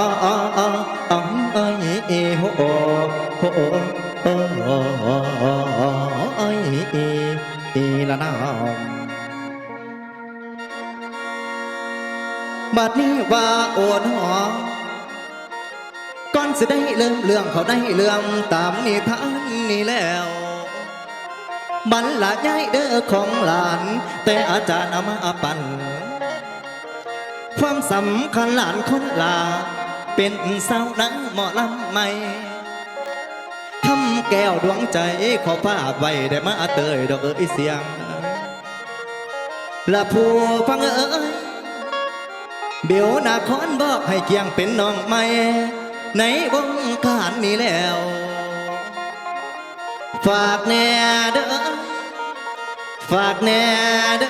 ຍ ໂອ້ ໂອ້ ໂອ້ຍ ລະນາວ ບັດນີ້ວ່າໂອນອ ກ່ອນຊິໄດ້ເລີ່ມເລື່ອງ ເຂົ້າໃນເລື່ອງຕາມນິທານນີ້ແລ້ວ ບັນລະຍາຍເດີຂອງຫຼານ ແຕ່ອາຈານເອົາມາປັນ ຄວາມສຳຄັນຫຼານຄົນລາ ເປັນສາວນາງໝໍລຳໃໝ່ ຄຳແກ້ວດວງໃຈ ຂໍຝາກໄວ້ ໄດ້ມາເຕີຍດອກເອີຍສຽງ ລະຜູ້ຟັງເອີຍ ເບວນາຄອນບອກໃຫ້ກ້ຽງເປັນນ້ອງໃໝ່ ໃນວົງການນີ້ແລ້ວ ຝາກແດ່ເດີ ຝາກແດ່ເດີ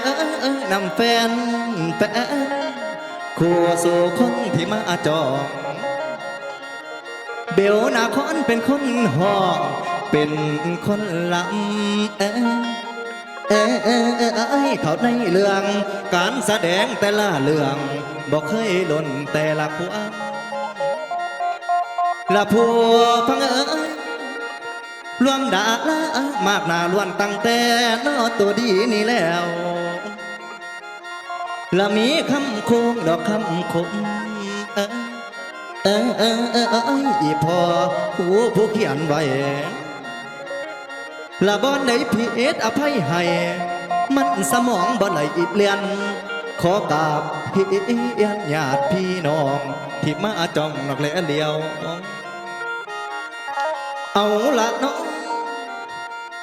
ນຳແຟນ ແຟນ ຄູ່ສູ່ຄົນທີ່ມາຈອງ ເບວນາຄອນເປັນຄົນຮ້ອງ ເປັນຄົນລຳ ເອີ ເອີ ເອີ ເອີ ເອີ ເຂົ້າໃນເລື່ອງ ການສະແດງແຕ່ລະເລື່ອງ ບໍ່ເຄີຍຫຼົ່ນແຕ່ລະຄວາມ ລະຜູ້ຟັງເອີຍ ລວມດາລາມາກໜ້າລ້ວນຕັ້ງແຕ່ນໍໂຕດີນີ້ແລ້ວ ລະມີຄຳຄົມດອກຄຳຄົມ ເອີ ເອີ ເອີ ເອີ ອີ່ພໍ່ຜູ້ ຜູ້ຂຽນໄວ້ ລະບ່ອນໃດຜິດອະໄພໃຫ້ ມັນສະໝອງບໍ່ໄດ້ອີກລຽນ ຂໍກາບຮຽນຍາດພີ່ນ້ອງ ທີ່ມາຈ້ອງນອກແລລຽວ ເອົາລະເນາະ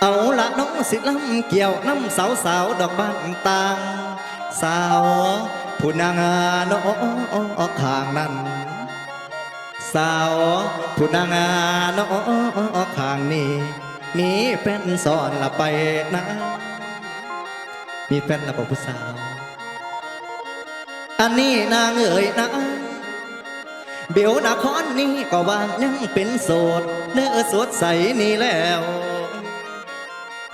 ເອົາລະເນາະ ຊິລຳກ່ຽວນຳສາວໆ ດອກບ້ານຕ່າງ ສາວຜູ້ນາງເນາະຂ້າງນັ້ນ ສາວຜູ້ນາງເນາະຂ້າງນີ້ ມີແຟນຊ້ອນລະໄປນາ ມີແຟນລະບໍ່ຜູ້ສາວ ອັນນີ້ນາງເອີຍນາ ເບວນາຄອນນີ້ກໍວ່າຍັງເປັນໂສດ ເນີໂສດໃສນີ້ແລ້ວ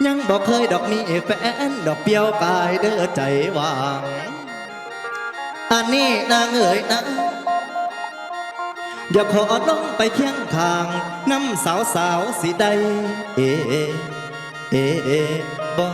ຍັງບໍ່ເຄີຍດອກມີແຟນດອກ ປ່ຽວກາຍເດີໃຈຫວັງ ອັນນີ້ນາງເອີຍນາ ດຽວຂໍລົງໄປຄຽງຂ້າງ ນຳສາວໆ ຊິໄດ້ ເອ ເອ ເອ ບໍ່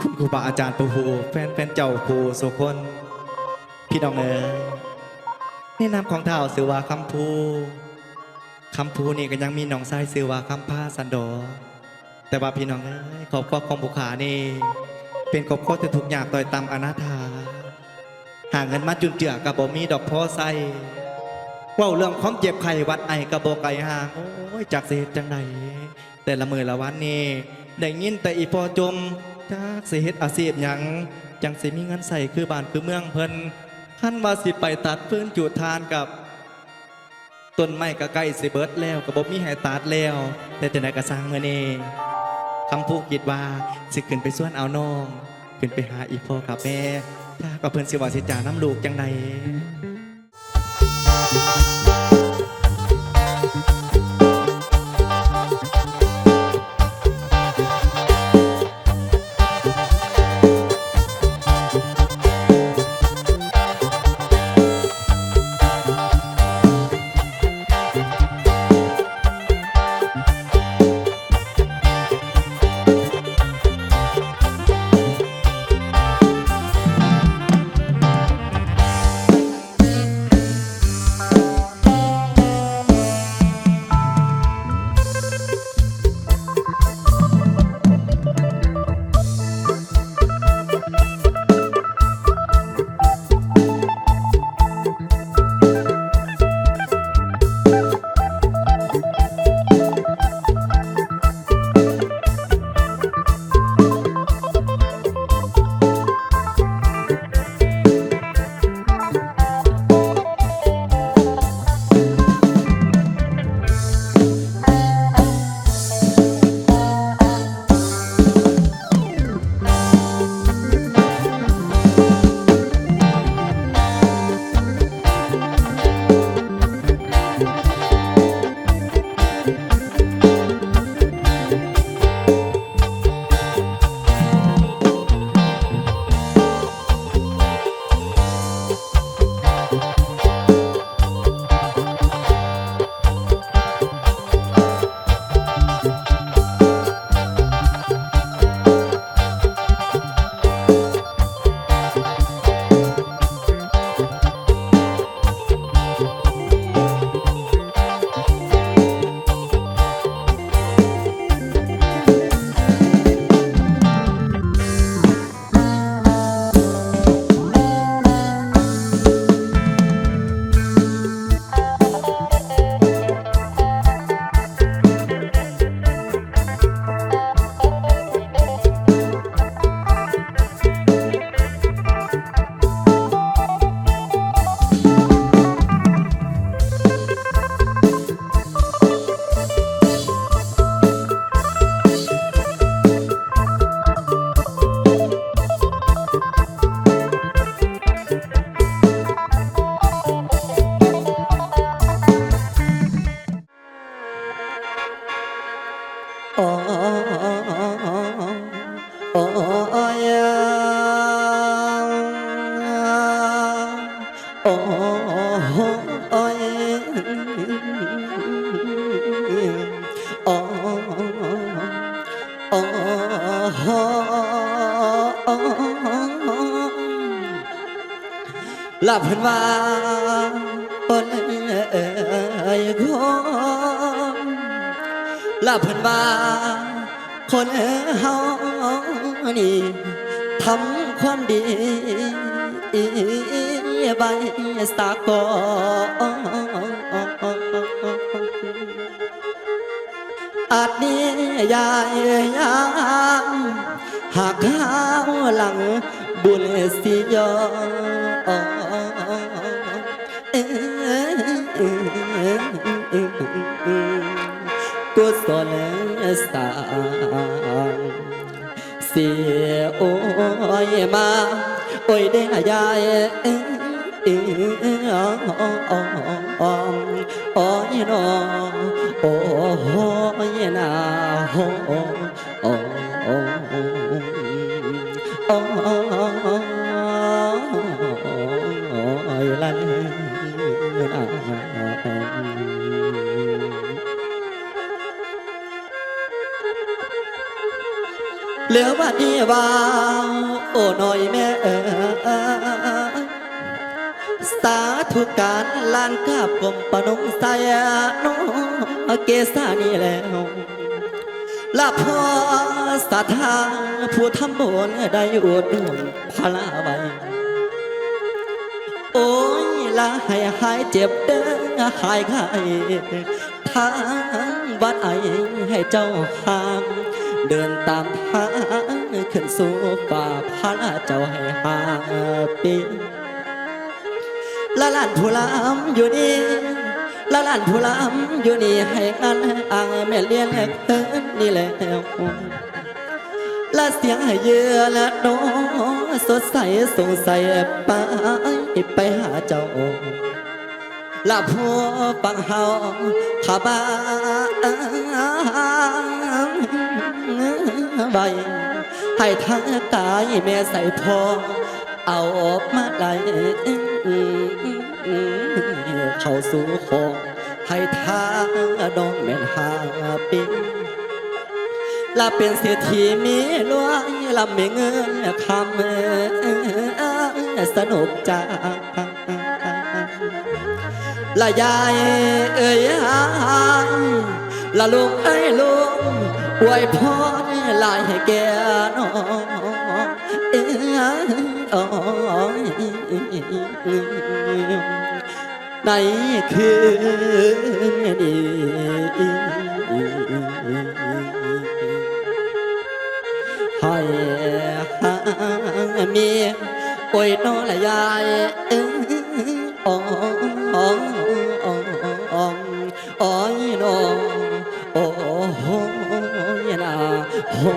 ຄຸນຄູບາອາຈານຜູ້ຮູ້ ແຟນ ແຟນເຈົ້າຜູ້ສູ່ຄົນ. ພີ່ນ້ອງເອີຍ ໃນນາມຂອງທ້າວຊື່ວ່າຄຳພູ, ຄຳພູນີ້ກໍຍັງມີນ້ອງຊາຍຊື່ວ່າຄຳພາຊັ້ນດອກ. ແຕ່ວ່າພີ່ນ້ອງເອີຍ ຄອບຄົວຂອງຜູ້ຂ້ານີ້ ເປັນຄອບຄົວທີ່ທຸກຍາກຕ້ອຍຕ່ຳອະນາຖາ, ຫາເງິນມາຈຸນເຈືອກໍບໍ່ມີດອກພໍໃຊ້. ເວົ້າເລື່ອງຄວາມເຈັບໄຂ້ຫວັດໄອກໍບໍ່ໄກຫ່າງ, ໂອ້ຍ ຈັກຊິເຮັດຈັ່ງໃດ. ແຕ່ລະມື້ລະວັນນີ້ ໄດ້ຍິນແຕ່ອີ່ພໍ່ຈົ່ມ ຈັກຊິເຮັດອາຊີບຫຍັງ ຈັ່ງຊິມີເງິນໃຊ້ຄືບ້ານຄືເມືອງເພິ່ນ. ຄັນວ່າຊິໄປຕັດຟືນຈູດຖ່ານກັບ ຕົ້ນໄມ້ກໍໃກ້ຊິເບິດແລ້ວ ກໍບໍ່ມີໃຫ້ຕັດແລ້ວ. ແຕ່ຈັ່ງໃດກໍຊ່າງ, ມື້ນີ້ຄຳພູຄິດວ່າຊິຂຶ້ນໄປຊວນເອົານ້ອງ ຂຶ້ນໄປຫາອີ່ພໍ່ກັບແມ່ ຖ້າກໍເພິ່ນຊິເວົ້າຊິຈານຳລູກຈັ່ງໃດ. ລະເພິ່ນວ່າ ຄົນເອີຍ ຄົນ ລະເພິ່ນວ່າ ຄົນເຮົານີ້ ທຳຄວາມດີໄວ້ສາກ່ອນ ອາດນິຍາຍ ຫາກຄາວຫຼັງບຸນຊິຍ້ອນ ກຸສົນສ້າງ ຊິໂອຍມາ ໂອຍເດ້ຍາຍ ໂອຍນອ ໂອຍນາ ໂອ ໂອ ໂອ ຍລະເລີນາ. ແລ້ວບາດນີ້ວ່າ ໂອນ້ອຍແມ່ເອີຍ ສາທຸການລ້ານກາບກົ້ມປະນົມໃສ່ນ້ອງເກສານີ້ແລ້ວ ລະພໍ່ສັດທາຜູ້ທຳບຸນໄດ້ອຸດໜູນພາລາໄວ້ ໂອຍ ລະໃຫ້ຫາຍເຈັບເດີຫາຍໄຂ້ ທາງວັດໄອໃຫ້ເຈົ້າຫາມ ເດີນຕາມທາງຂຶ້ນສູ່ຟ້າ ພາລາເຈົ້າໃຫ້ຫາປີ ລະຫຼານຜູ້ລຳຢູ່ນີ້ ລະຫຼານຜູ້ລຳຢູ່ນີ້ ໃຫ້ງານອ້າງແມ່ນລຽນແລກເພິ່ນນີ້ແລ້ວ ລະສຽງໃຫ້ເຍືອລະໂຕ ສົດໃສສົງໄສໄປ ໄປຫາເຈົ້າ ລະຜູ້ຟັງເຮົາຂະບາງໄວ້ ໃຫ້ທາງກາຍແມ່ໃສ່ພອງ ເອົາມາໄລ່ເຂົ້າສູ່ຂອງ ໃຫ້ທານ້ອງແມ່ນຫາປີ ລະເປັນເສດຖີມີລວຍ ລຳມີເງິນຄຳ ສະໜຸກຈາ ລະຍາຍເອີຍຍາຍ ລະລູກເອີຍລູກ ອວຍພອນຫຼາຍໃຫ້ແກ່ນ້ອງ ໃນຄືນນີ້ ໃຫ້ຫາມີ ໂອຍນ້ອງລະຍາຍ ໂອຍນ້ອງ ໂອຍນາ ໂອຍ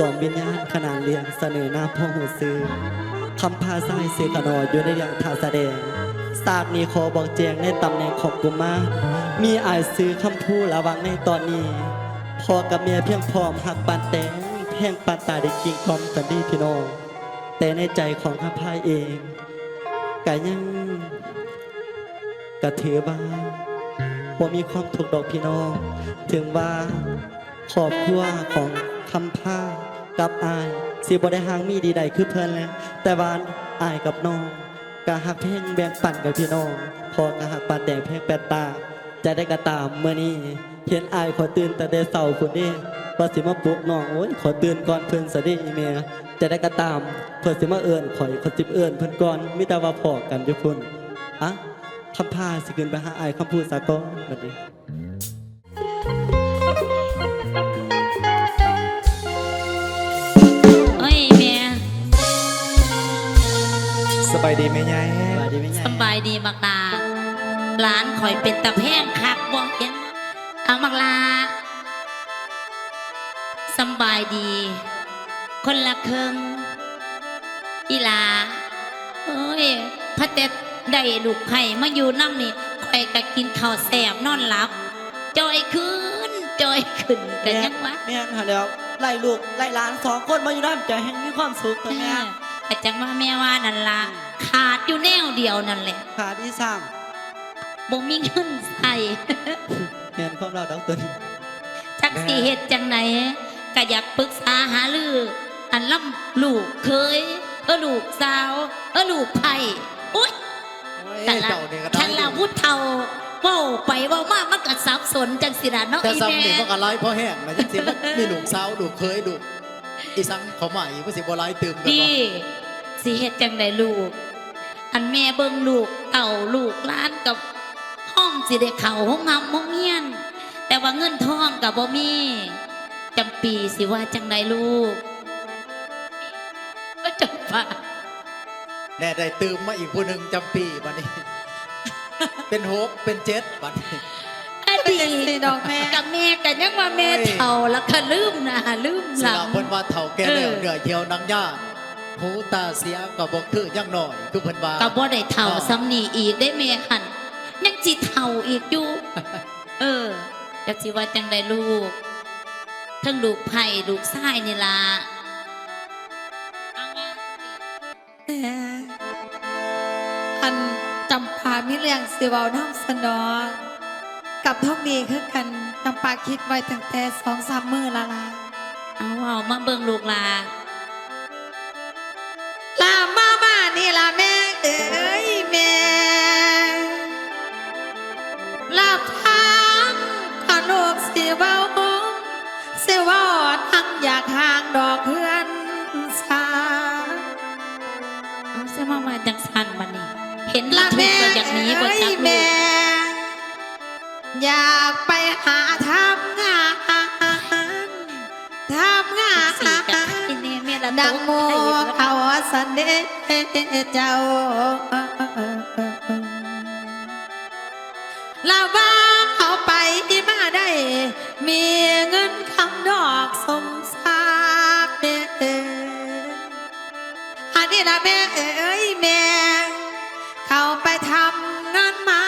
ສອມວິນຍານຂະໜານລ້ຽງ ສະເໜີນາມພໍ່ຮູ້ຊື່ ຄຳພາຊາຍຊື່ຂະໜໍ ຢູ່ໃນເລື່ອງທ່າສະແດງ. ສາກນີ້ຂໍບອກແຈ້ງໃນຕຳແໜ່ງຂອງກຸມານ ມີອ້າຍຊື່ຄຳພູ. ລະຫວ່າງໃນຕອນນີ້ ພໍ່ກັບແມ່ພຽງພ້ອມຮັກປານແຕງ ແພງປານຕາຍໄດ້ກິ້ງກ່ອມກັນເດ້ພີ່ນ້ອງ. ແຕ່ໃນໃຈຂອງຄຳພາເອງ ກະຍັງ ກະຖືວ່າບໍ່ມີຄວາມທຸກດອກພີ່ນ້ອງ. ເຖິງວ່າຄອບຄົວຂອງຄຳພາກັບອ້າຍຊິບໍ່ໄດ້ຮັ່ງມີດີໃດຄືເພິ່ນແລະ ແຕ່ວ່າອ້າຍກັບນ້ອງກະຮັກແພງແບ່ງປັນກັນພີ່ນ້ອງ. ພໍ່ກະຮັກປານແຕງແພງປານຕາ. ຈະໃດກະຕາມ ມື້ນີ້ເຫັນອ້າຍຂ້ອຍຕື່ນຕັ້ງແຕ່ເຊົ້າພຸ້ນເດ້ ວ່າຊິມາປຸກນ້ອງ. ໂອ້ຍ ຂ້ອຍຕື່ນກ່ອນເພິ່ນຊະເດ້ອີ່ແມ່. ຈະໃດກະຕາມ ເພິ່ນຊິມາເອີ້ນຂ້ອຍ ຂ້ອຍຊິໄປເອີ້ນເພິ່ນກ່ອນ. ມີແຕ່ວ່າພໍ້ກັນຢູ່ພຸ້ນ. ອະ ຄຳພາຊິຂຶ້ນໄປຫາອ້າຍຄຳພູສາກ່ອນບັດນີ້. ໂອ້ຍ ແມ່. ສະບາຍດີແມ່ໃຫຍ່. ສະບາຍດີແມ່ໃຫຍ່. ສະບາຍດີບັກຫຼ້າ. ຫຼານຂ້ອຍເປັນຕາແພງຄັກບໍ່ເຫັນ? ເອົາ ບັກຫຼ້າ. ສຳບາຍດີ ຄົນລະເຄິ່ງ ອີຫຼ້າ. ໂອ້ຍ ພະແຕ່ໄດ້ລູກໃພ້ມາຢູ່ນຳນີ້ ຂ້ອຍກະກິນເຂົ້າແຊບນອນຫຼັບ ຈ່ອຍຂຶ້ນ ຈ່ອຍຂຶ້ນ ກະຍັງວ່າ ແມ່ນຫັ້ນແຫຼ້ວ ໄດ້ລູກໄດ້ຫຼານສອງຄົນມາຢູ່ນຳ ຈະແຮ່ງມີຄວາມສຸກຕົວະແມ່. ເອີ ກໍຈັ່ງວ່າແມ່ວ່ານັ້ນລະ ອືມ ຂາດຢູ່ແນວດຽວນັ້ນແຫຼະ ຂາດອີ່ສັງ ບໍ່ມີເງິນໃຊ້ ແມ່ນຄວາມລາວດອກຕົນ ຈັກຊິເຮັດຈັ່ງໃດ ກໍຢາກປຶກສາຫາລື ອັນລຳລູກເຂີຍ ເອີ ລູກສາວ ເອີ ລູກໃພ້ ໂອ້ຍ ໂອ້ຍ ຄັນລະ ເຈົ້ານີ້ກໍໄດ້ ຄັນລະຜູ້ເຖົ້າເວົ້າໄປເວົ້າມາ ມັນກໍສັບສົນຈັ່ງຊີ້ລະເນາະ ແຕ່ສ່ຳນີ້ ອີ່ແມ່ ມັນກໍຫຼາຍພໍແຮງລະ ຈັ່ງຊີ້ ມັນມີລູກສາວ ລູກເຂີຍ ລູກ ອີ່ສັງເຂົ້າມາອີກ ມັນຊິບໍ່ຫຼາຍຕື່ມກັນບໍ່? ນີ້ ຊິເຮັດຈັ່ງໃດລູກ? ອັນແມ່ເບິ່ງລູກເຕົ້າລູກຫຼານກໍພ້ອມຊິໄດ້ເຂົ້າໂຮງຮ່ຳໂຮງຮຽນ ແຕ່ວ່າເງິນທອງກໍບໍ່ມີ. ຈຳປີຊິວ່າຈັ່ງໃດລູກ? ຈຳປາ ແນ່ ໄດ້ຕື່ມມາອີກຜູ້ໜຶ່ງ ຈຳປີ ບັດນີ້ ເປັນຫົກ ເປັນເຈັດ ບັດນີ້ ອັນນີ້ ເປັນຈັ່ງຊີ້ດອກແມ່ ກະແມ່ກະຍັງວ່າແມ່ ໂອ້ຍ ເຖົ້າລະກະລືມໜ້າລືມຫຼັງ ຊິວ່າເພິ່ນວ່າເຖົ້າແກ່ແລ້ວ ເອີ ເນື້ອຫຽວໜັງຍານ ຫູຕາເສຍກໍບໍ່ຄືຍັງນ້ອຍ ຄືເພິ່ນວ່າ ກໍບໍ່ໄດ້ເຖົ້າ ເນາະ ສ່ຳນີ້ອີກເດ້ແມ່ຫັ້ນ ຍັງຊິເຖົ້າອີກຢູ່ ເອີ ຈັກຊິວ່າຈັ່ງໃດລູກ ເຖິງລູກໃພ້ລູກຊາຍນີ້ລະ ແມ່ ອັນຈຳປາມີເລື່ອງຊິເວົ້ານຳຊັ້ນດອກ ກັບທອງດີຄືກັນ ຈຳປາຄິດໄວ້ຕັ້ງແຕ່ສອງສາມມື້ລະລະ ເອົາ ເວົ້າມາເບິ່ງລູກຫຼ້າ ລະມາ ມານີ້ລະແມ່ເອີຍແມ່ ລະຟັງກະລູກຊິເວົ້າ ຊິເວົ້າທັງຢາກຫ່າງດອກເຮືອນຊານ ເອົາ ຊິມາວ່າຈັ່ງຊັ້ນບັດນີ້ ເຫັນລະທຸກແລ້ວຢາກໜີບໍ່ຈັກລູກ ແມ່ ຢາກໄປຫາທຳງານ ທຳງານ ຈັ່ງຊີ້ກະໄຄແນ່ແມ່ລະ ດັ່ງໝູ່ເຂົາຊັ້ນເດເຈົ້າ ລະວ່າເຮົາໄປມາໄດ້ ມີເງິນຄຳດອກສົມຊາບເດ ອັນນີ້ລະແມ່ເອີຍແມ່ ເຂົາໄປທຳງານມາ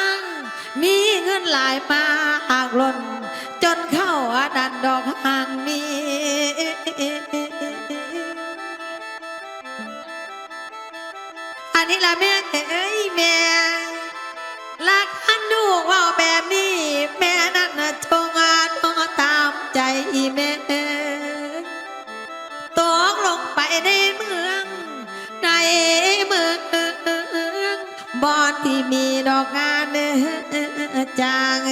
ມີເງິນຫຼາຍມາກລົ້ນ ຈົນເຂົ້າອັນນັ້ນດອກຫາງມີ ອັນນີ້ລະແມ່ເອີຍແມ່ ລະຄັນລູກເວົ້າແບບນີ້ ແມ່ນັ້ນນະຈົ່ງເອົາຕາມໃຈແມ່ ຕົກລົງໄປໃນເມືອງ ໃນເມືອງ ບ່ອນທີ່ມີດອກງານຈ້າງ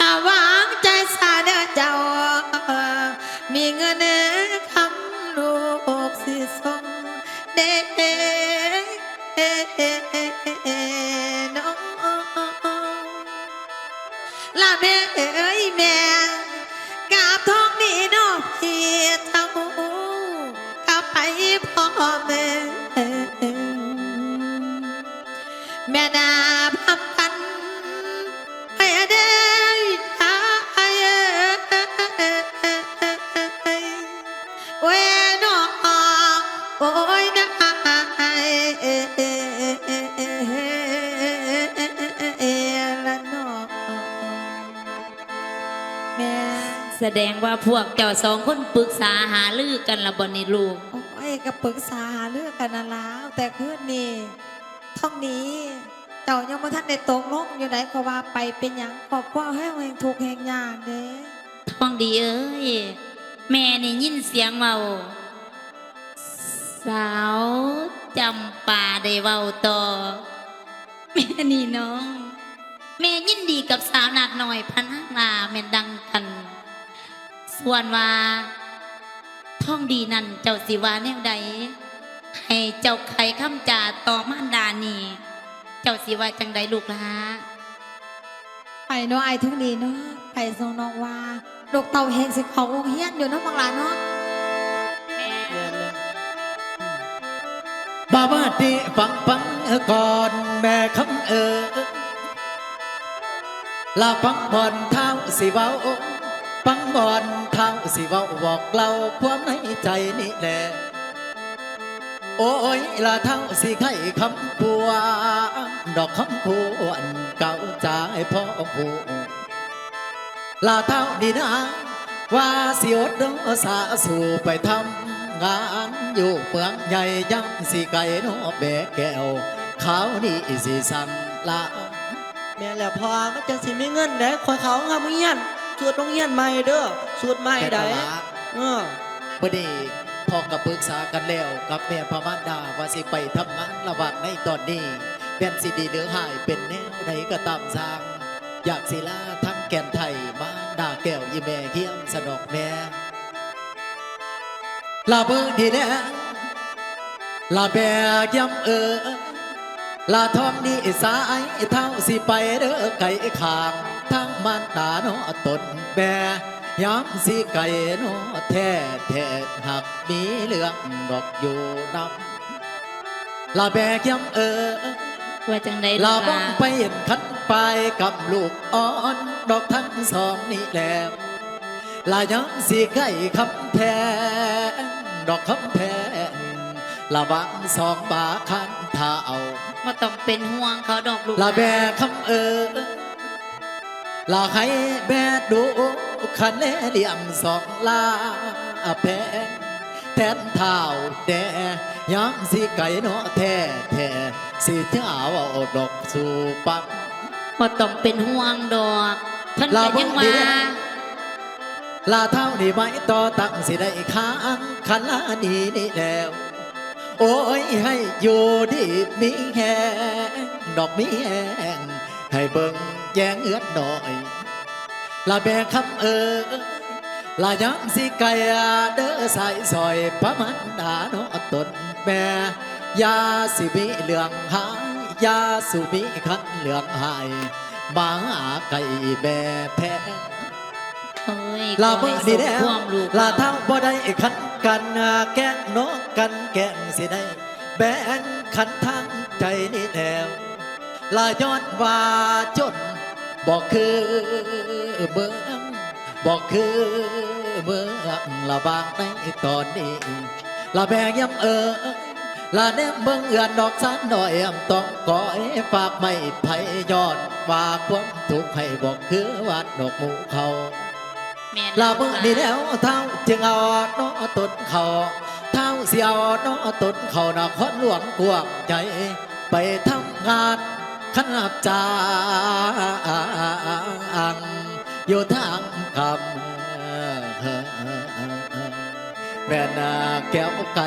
ລະວາງໃຈຊະເດີເຈົ້າ ມີເງິນຄຳລູກຊິສົ່ງເດ ເນາະ ລະແມ່ເອີຍແມ່ ກາບທອງນີ້ເນາະພີ່ເຈົ້າ ກະໄປພໍ່ແມ່ ແມ່ນາພຳພັນ ໃຫ້ເດ້ ໂອ້ຍ ນ້ອງ ໂອ້ຍ ນາຍ ລະນ້ອງ ແມ່ ສະແດງວ່າພວກເຈົ້າສອງຄົນປຶກສາຫາລືກັນລະບໍ່ນີ້ລູກ? ໂອ້ຍ ກໍປຶກສາຫາລືກັນນັ້ນລະ ແຕ່ຄືນນີ້ ທອງດີ ເຈົ້າຍັງບໍ່ທັນໄດ້ຕົກລົງຢູ່ໃດ ເພາະວ່າໄປເປັນຫຍັງ ຄອບຄົວເຮົາແຮ່ງທຸກແຮ່ງຍາກເດ້. ທອງດີເອີຍ ແມ່ໄດ້ຍິນສຽງເວົ້າ ສາວຈຳປາໄດ້ເວົ້າຕໍ່ ແມ່ນີ້ນ້ອງ ແມ່ຍິນດີກັບສາວນາກນ້ອຍພະນາງຫຼ້າແມ່ນດັ່ງກັນ ສ່ວນວ່າ ທອງດີນັ້ນເຈົ້າຊິວ່າແນວໃດ? ໃຫ້ເຈົ້າໄຂຄຳຈາຕໍ່ມານດານີ້ ເຈົ້າຊິວ່າຈັ່ງໃດລູກຫຼ້າ? ໄປເນາະອ້າຍທອງດີເນາະ ໄປສ່ວນນ້ອງວ່າ ລູກເຕົ້າແຮ່ງຊິເຂົ້າໂຮງຮຽນຢູ່ເນາະບັກຫຼ້າເນາະ. ແມ່ນແລ້ວ ບາບາຕິ ຟັງ ຟັງກ່ອນແມ່ຄຳເອີຍ ລະຟັງບ່ອນທ້າວຊິເວົ້າ ຟັງບ່ອນທ້າວຊິເວົ້າ ບອກເລົ່າຄວາມໃນໃຈນີ້ແຫຼະ. ໂອ້ຍ ລະທ້າວຊິໄຂຄຳພວນ ດອກຄຳພວນກ່າວຈາໃຫ້ພໍ່ຮູ້ ລະທ້າວນີ້ນາ ວ່າຊິອົດເດີສາສູ່ໄປທຳງານຢູ່ເມືອງໃຫຍ່ ຍາມຊິໄກເນາະແມ່ແກ້ວ ຄາວນີ້ຊິສັ່ງລາ. ແມ່ນແລ້ວພໍ່ ມັນຈັ່ງຊິມີເງິນເດ້ ຂ້ອຍເຂົ້າໂຮງຮຽນ ຊຸດໂຮງຮຽນໃໝ່ເດີ ຊຸດໃໝ່ໃດ໋. ເອີ ມື້ນີ້ພໍ່ກໍປຶກສາກັນແລ້ວກັບແມ່ພະມານດາ ວ່າຊິໄປທຳງານລະຫວ່າງໃນຕອນນີ້ ແມ່ນຊິດີຫຼືຮ້າຍເປັນແນວໃດກໍຕາມຊ່າງ ຢາກຊິລາທັງແກ່ນໄທມານດາແກ້ວອີ່ແມ່ຮຽງສະດອກແມ່. ລະເບີດີແລ້ວ ລະແບກຢາມເອີ ລະທອງດີສາຍເທົ້າຊິໄປເດີໄກຂ້າງ ທາງມານດາເນາະຕົນແມ່ ຍາມຊິໄກເນາະແທ້ໆ ຫາກມີເລື່ອງດອກຢູ່ນຳ ລະແບກຢາມເອີ ວ່າຈັ່ງໃດ ລະ ລູກຫຼາ ບ້ອງໄຟເຫັນຄັນປາຍກຳລູກອ່ອນ ດອກທັງສອງນີ້ແລ້ວ ລະຍາມຊິໃກ້ຄຳແພງ ດອກຄຳແພງ ລະຫວ່າງສອງບາຄານເທົ້າ ບໍ່ຕ້ອງເປັນຫ່ວງເຂົາດອກລູກຫຼານ ລະແບກຄຳເອີ ລະໃຫ້ແມ່ດູຄະແນລ້ຽງສອງລາແພງ ແທນທ້າວແດ່ ຍາມຊິໄກເນາະແທ້ໆ ຊິຈະເວົ້າດອກສູ່ຟັງ ບໍ່ຕ້ອງເປັນຫ່ວງດອກ ເພິ່ນກໍຍັງວ່າ ລະທ້າວນີ້ໄມ້ຕໍ່ຕັ້ງຊິໄດ້ຄ້າງຄະລານີ້ນີ້ແລ້ວ ໂອ້ຍ ໃຫ້ຢູ່ດີມີແຮງ ດອກມີແຮງ ໃຫ້ເບິ່ງແຍງເຮືອນນ້ອຍ ລະແມ່ຄຳເອີຍ ລະຍາມຊິໄກເດີສາຍສອຍ ພະມານດາເນາະຕົນແມ່ ຢ່າຊິມີເລື່ອງຮ້າຍ ຢ່າສູ່ມີຄັນເລື່ອງຮ້າຍ ມາຫາໃກ້ແມ່ແພງ ໂອ້ຍ ລະມື້ນີ້ແລ້ວ ຂໍໃຫ້ສົມຄວາມລູກ ລະເຮົາບໍ່ໄດ້ຂັນກັນແກ້ງເນາະ ກັນແກ້ງຊິໄດ້ແບ່ງຂັນທາງໃຈນີ້ແລ້ວ ລະຍ້ອນວ່າຈົນບໍ່ຄືເມືອງ ບໍ່ຄືເມືອງລະບາງໃນຕອນນີ້ ລະແມ່ງຢາມເອີຍ ລະແນມເບິ່ງເຮືອນນອກຊານນ້ອຍ ຕ້ອງກອຍປາກໄມ້ໄຜ່ ຍ້ອນວ່າຄວາມທຸກໃຫ້ບໍ່ຄືຫວາດນອກໝູ່ເຂົາ ແມ່ນ ລະມື້ນີ້ແລ້ວ ທ້າວຈຶ່ງເອົາເນາະຕົນເຂົ້າ ທ້າວຊິເອົາເນາະຕົນເຂົ້ານະຄອນຫຼວງກວ້າງໃຫຍ່ ໄປທຳງານຄັນຮັບຈ້າງ ຢູ່ທາງກຳ ແມ່ນແກ້ວໄກ່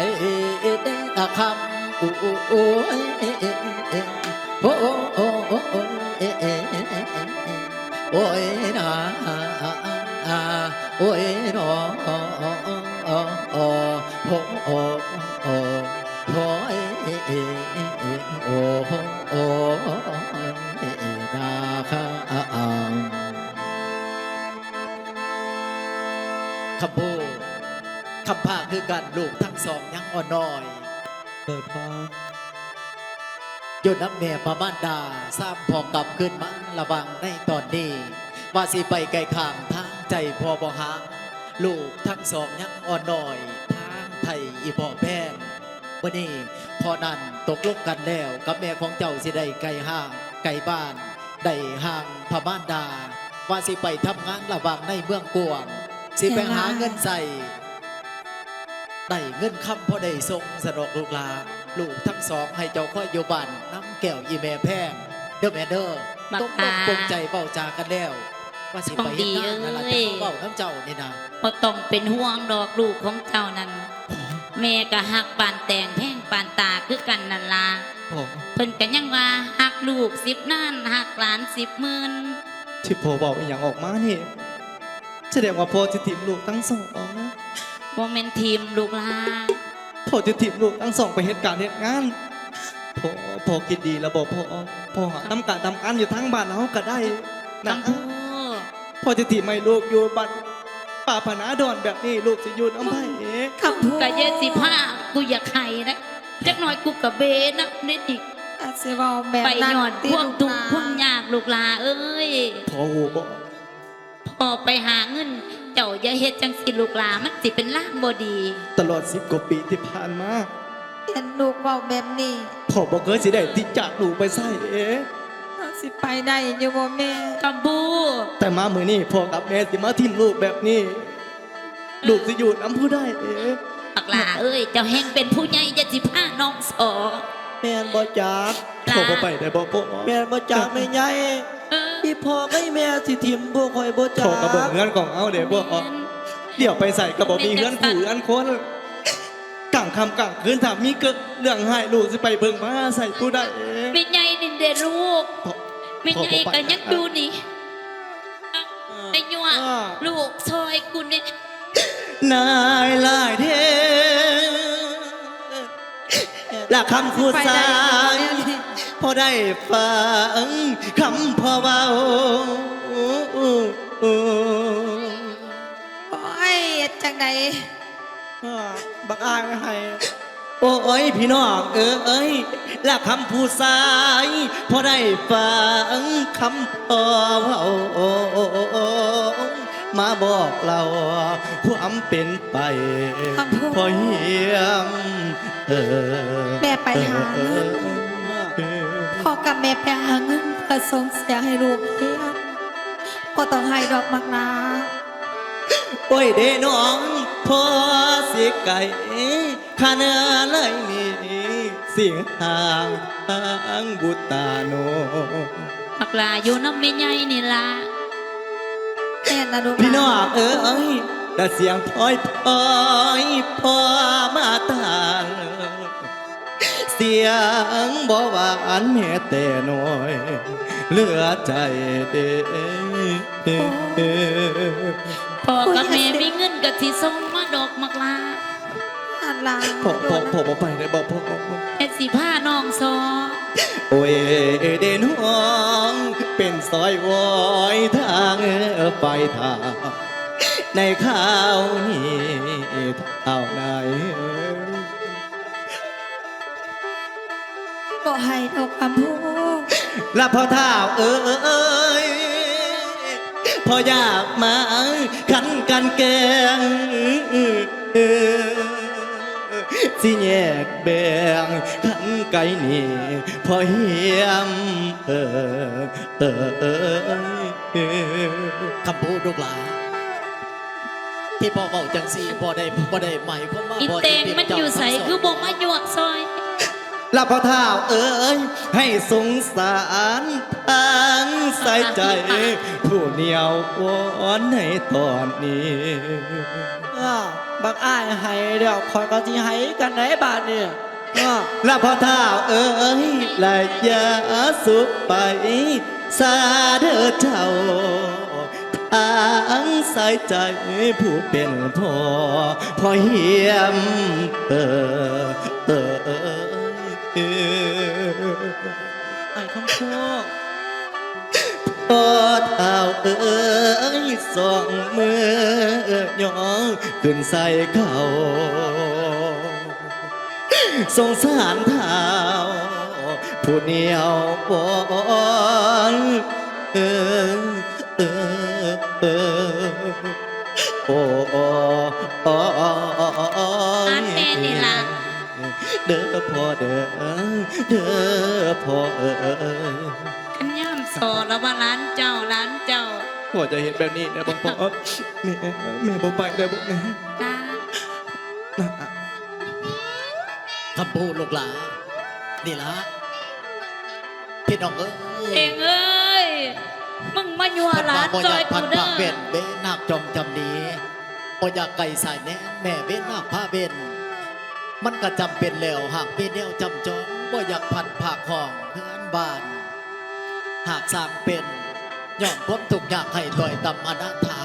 ເດນະຄຳ ໂອ້ຍ ໂອ້ຍ ໂອ້ຍ ໂອ້ຍ ໂອ້ຍນາ ໂອ້ຍນອ ໂອ້ຍ ໂອ້ຍ ໂອ້ຍ ໂອ້ຍ ໂອ້ຍ ໂອ້ຍ ໂອ້ຍ ໂອ້ຍ ນາຄະ ຄຳພູ ຄຳພາຄືກັນ ລູກທັງສອງຍັງອ່ອນນ້ອຍ ໂດຍພໍ່ ຢູ່ນຳແມ່ພະມານດາ ສາມພໍ່ກັບຄືນມາລະຫວ່າງໃນຕອນນີ້ ວ່າຊິໄປໄກຂ້າງທາງໃຈພໍ່ບໍ່ຫາ ລູກທັງສອງຍັງອ່ອນນ້ອຍ ທາງໄທອີ່ພໍ່ແພງ ມື້ນີ້ພໍ່ນັ້ນຕົກລົງກັນແລ້ວ ກັບແມ່ຂອງເຈົ້າຊິໄດ້ໄກຫ່າງໄກບ້ານ ໄດ້ຫ່າງພະມານດາ ວ່າຊິໄປທຳງານລະຫວ່າງໃນເມືອງກວ້າງ ຊິໄປຫາເງິນໃຊ້ ໄດ້ເງິນຄຳພໍໄດ້ສົ່ງສະດອກລູກຫຼາ ລູກທັງສອງໃຫ້ເຈົ້າຄອຍຢູ່ບ້ານນຳແກ້ວອີ່ແມ່ແພງເດີແມ່ເດີ ຕົກລົງປົງໃຈເວົ້າຈາກັນແລ້ວ ວ່າຊິໄປເຮັດງານນັ້ນລະ ແຕ່ມາເວົ້ານຳເຈົ້ານີ້ນະ ບໍ່ຕ້ອງເປັນຫ່ວງດອກ ລູກຂອງເຈົ້ານັ້ນ ແມ່ກໍຮັກປານແຕງແພງປານຕາຄືກັນນັ້ນລະ ເພິ່ນກໍຍັງວ່າຮັກລູກສິບລ້ານ ຮັກຫຼານສິບໝື່ນ ທີ່ພໍ່ເວົ້າອີ່ຫຍັງອອກມານີ້ ສະແດງວ່າພໍ່ຈະຖິ້ມລູກທັງສອງ ບໍ່ແມ່ນຖິ້ມລູກຫຼາ ພໍ່ຈະຖິ້ມລູກທັງສອງໄປເຮັດການເຮັດງານ ພໍ່ ພໍ່ຄິດດີແລ້ວບໍ່ພໍ່? ພໍ່ຫາທຳການທຳງານຢູ່ທາງບ້ານເຮົາກໍໄດ້ນະ ພໍ່ຈະຖິ້ມໃຫ້ລູກຢູ່ບ້ານປ່າພະນາດອນແບບນີ້ ລູກຊິຢູ່ນຳໃຜ? ຄຳພູ ກໍຢ່າຊິພາ ກູຢາກໄຫ້ນະ ຈັກໜ້ອຍກູກໍເບນຳເດນີ້ ອາດຊິເວົ້າແບບນັ້ນຕິ ໄປຍ້ອນຄວາມທຸກຄວາມຍາກ ລູກຫຼາເອີຍ ພໍ່ຮູ້ບໍ່? ພໍ່ໄປຫາເງິນ ເຈົ້າຢ່າເຮັດຈັ່ງຊີ້ລູກຫຼາ ມັນຊິເປັນລາງບໍ່ດີ ຕະຫຼອດສິບກວ່າປີທີ່ຜ່ານມາ ເຫັນລູກເວົ້າແບບນີ້ ພໍ່ບໍ່ເຄີຍຊິໄດ້ທີ່ຈາກລູກໄປໃສເດ ເຮົາຊິໄປໄດ້ຢູ່ບໍ່ແມ່? ຄຳພູ ແຕ່ມາມື້ນີ້ພໍ່ກັບແມ່ຊິມາຖິ້ມລູກແບບນີ້ ລູກຊິຢູ່ນຳຜູ້ໃດ? ບັກຫຼ້າເອີຍ ເຈົ້າແຮ່ງເປັນຜູ້ໃຫຍ່ ຢ່າຊິພານ້ອງສໍ. ແມ່ນບໍ່ຈັກ? ຫຼ້າ ພໍ່ບໍ່ໄປໄດ້ບໍ່ພໍ່? ແມ່ນບໍ່ຈັກແມ່ໃຫຍ່? ເອີ ອີພໍ່ກັບອີແມ່ຊິຖິ້ມພວກຂ້ອຍບໍ່ຈັກ? ພໍ່ກໍເບິ່ງເຮືອນຂອງເຮົາເດ້ບໍ່? ແມ່ນ ດຽວໄປໃສກໍບໍ່ມີເຮືອນຜູ້ເຮືອນຄົນ. ກາງຄ່ຳກາງຄືນຖ້າມີເກີດເລື່ອງຮ້າຍ ລູກຊິໄປເບິ່ງພາໃສ່ຜູ້ໃດ? ແມ່ໃຫຍ່ນີ້ເດ້ລູກ ພໍ່ ແມ່ໃຫຍ່ກໍຍັງຢູ່ນີ້. ໄປຍົວະ ເອີ ລູກຊ່ອຍກູແດ່. ນາຍຫຼາຍເດ້ ລະຄຳຜູ້ຊາຍ ພໍໄດ້ຟັງຄຳພໍ່ເວົ້າ. ໂອ້ຍ ເຮັດຈັ່ງໃດ? ເອີ ບັກອ້າຍໃຫ້. ໂອ້ຍ ພີ່ນ້ອງເອີຍ ລະຄຳຜູ້ຊາຍ ພໍໄດ້ຟັງຄຳພໍ່ເວົ້າ ມາບອກເລົ່າຄວາມເປັນໄປ ຄຳຜູ້ ພໍ່ຮຽມເອີຍ. ແມ່ໄປຫາເງິນ ພໍ່ກັບແມ່ໄປຫາເງິນເພື່ອສົ່ງເສຍໃຫ້ລູກຮຽນ ບໍ່ຕ້ອງໄຫ້ດອກບັກຫຼ້າ. ໂອ້ຍເດ້ນ້ອງ ພໍ່ຊິໄກ ຂະນະໄລນີ້ ຊິຫ່າງທາງບຸດຕາໂນ. ບັກຫຼ້າຢູ່ນຳແມ່ໃຫຍ່ນີ້ລະ. ແມ່ນລະລູກຫຼານ. ພີ່ນ້ອງເອີຍ ລະສຽງພອຍໆ ພໍ່ມາຕານ ສຽງບໍ່ຫວານແມ້ແຕ່ນ້ອຍ ເຫຼືອໃຈເດ້. ໂອ້ ພໍ່ກັບແມ່ມີເງິນກໍຊິສົ່ງມາດອກບັກຫຼ້າ. ອັນລະ ພໍ່ ພໍ່ ພໍ່ບໍ່ໄປໄດ້ບໍ່ພໍ່? ແມ່ຊິພານ້ອງຊໍ. ໂອ້ຍເດ້ນ້ອງ ເປັນຊອຍວອຍທາງໄປຖ້າ ໃນຄາວນີ້ທ້າວນາຍ. ບໍ່ໃຫ້ດອກຄຳພູ. ລະພໍ່ທ້າວເອີຍ ພໍ່ຢາກມາຂັນກັນແກ່ງ ຊິແຍກແບ່ງຂັນໄກນີ້ ພໍ່ຮຽມເອີຍ. ຄຳພູລູກຫຼານ ທີ່ພໍ່ເວົ້າຈັ່ງຊີ້ ພໍ່ໄດ້ ບໍ່ໄດ້ໝາຍຄວາມວ່າ ອີແຕງມັນຢູ່ໃສ ຄືບໍ່ມາຍວກຊ່ອຍ? ລະພໍ່ທ້າວເອີຍ ໃຫ້ສົງສານທາງສາຍໃຈ ຜູ້ໜຽວອ່ອນໃນຕອນນີ້. ເອີ ບັກອ້າຍໃຫ້ແລ້ວ ຂ້ອຍກໍຊິໃຫ້ຄືກັນໃດບາດນີ້. ເອີ ລະພໍ່ທ້າວເອີຍ ລະຢ່າສຸໄປຊາເດີເຈົ້າ ທາງສາຍໃຈຜູ້ເປັນພໍ່ ພໍ່ຮຽມເອີຍ. ອ້າຍຄຳພູ. ພໍ່ທ້າວເອີຍ ສອງມືຍ້ອງຂຶ້ນໃສ່ເຂົາ ສົງສານທ້າວຜູ້ໜຽວອ່ອນ ເອີ ເອີ ເອີ ໂອ້ ໂອ້ ໂອ້ ໂອ້ ໂອ້ ໂອ້ ອັນແມ່ນີ້ລະ ເດີພໍ່ເດີ ເດີພໍ່ເອີຍ. ຄັນຍາມສໍລະວ່າຫຼານເຈົ້າ ຫຼານເຈົ້າ. ພໍ່ຈະເຮັດແບບນີ້ໄດ້ບໍ່ພໍ່? ແມ່ ແມ່ບໍ່ໄປໄດ້ບໍ່ແມ່? ນາ ນາ ຄຳພູລູກຫຼານ ນີ້ລະ ພີ່ນ້ອງເອີຍ ເອງເອີຍ ມຶງມາຍົວະຫຼານຊ່ອຍກູເດີ. ເປັນເວນາກຈອງຈຳດີ ບໍ່ຢາກໄກສາຍແນນ ແມ່ເວນາກພາເວັນ ມັນກະຈຳເປັນແລ້ວ ຫາກມີແນວຈຳຈອງ ບໍ່ຢາກພັດພາກຫ້ອງເຮືອນບ້ານ ຫາກສ້າງເປັນ ຍ້ອນຄວາມທຸກຍາກໄຮ້ຕ້ອຍຕ່ຳອະນາຖາ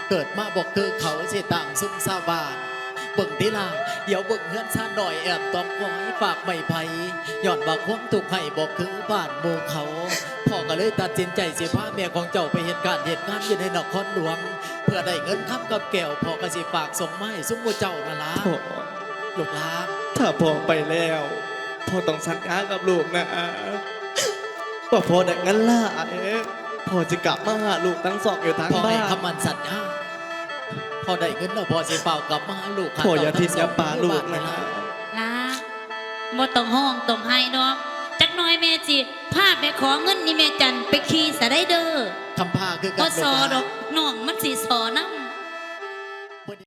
ເກີດມາບໍ່ຄືເຂົາ ຊິຕ່າງຊຸມຊາວບ້ານ. ເບິ່ງຕິລະ ດຽວເບິ່ງເຮືອນຊານນ້ອຍແອບຕອງກອຍຟາກໄມ້ໄຜ່ ຍ້ອນວ່າຄວາມທຸກໄຮ້ບໍ່ຄືບ້ານໝູ່ເຂົາ. ພໍ່ກໍເລີຍຕັດສິນໃຈຊິພາແມ່ຂອງເຈົ້າໄປເຮັດການເຮັດງານຢູ່ໃນນະຄອນຫຼວງ ເພື່ອໄດ້ເງິນຄຳກັບແກ້ວ ພໍ່ກໍຊິຝາກສົ່ງມາໃຫ້ຊຸມໝູ່ເຈົ້ານັ້ນລະ. ພໍ່ ລູກຫຼານ ຖ້າພໍ່ໄປແລ້ວ ພໍ່ຕ້ອງສັນຍາກັບລູກນະ ວ່າພໍ່ໄດ້ເງິນຫຼາຍ ພໍ່ຊິກັບມາຫາລູກທັງສອງຢູ່ທາງບ້ານ. ພໍ່ໃຫ້ຄຳໝັ້ນສັນຍາ ພໍ່ໄດ້ເງິນແລ້ວ ພໍ່ຊິຟ້າວກັບມາຫາລູກ ພໍ່ຢ່າຖິ້ມຢ່າປະລູກນະ. ຫຼານ ບໍ່ຕ້ອງຮ້ອງຕ້ອງໄຫ້ດອກ ຈັກໜ່ອຍແມ່ຊິພາໄປຂໍເງິນອີ່ແມ່ຈັນໄປຂີ່ສະໄລເດີ. ຄຳພາຄືກັນ ບໍ່ສໍດອກ ນ້ອງມັນຊິສໍນຳ.